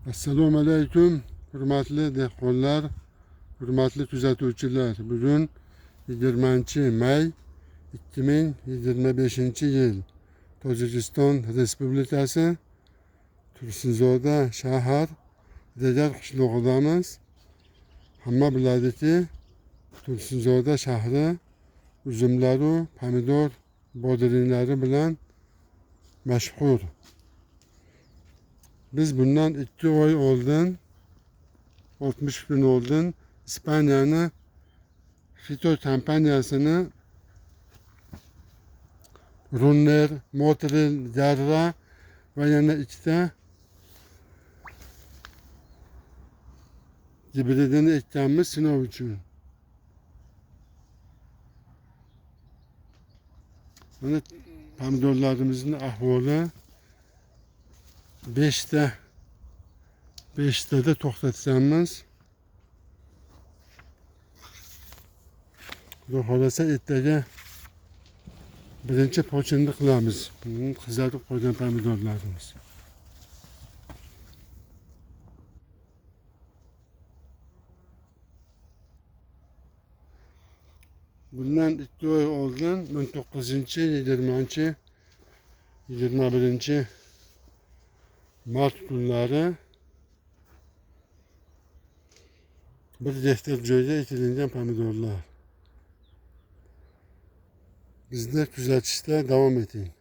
Assalomu alaykum, hurmatli dehqonlar, hurmatli kuzatuvchilar. Bugun 20 may 2025-yil, Tojikiston Respublikasi, Tursunzoda shahar, Regar qishlog'idamiz. Hamma biladiki, Tursunzoda shahri uzumlaru pomidor, bodringlari bilan mashhur. Biz bundan 2 oy oldin, 60 kun oldin Ispaniyani Fito kompaniyasini Runner, Motril, Garra va yana ikkita gibridini ekkanmiz sinov uchun. Mana pomidorlarimizning ahvoli. 5ta 5tada to'xtatganmiz. Xudo xohlasa, ertaga birinchi pochinni qilamiz. Qizarib qolgan pomidorlarimiz. Bundan 2 oy oldin 19, 20, 21 mart kunlari 1 gektar joyga ekilgan pomidorlar. Bizni kuzatishda davom eting.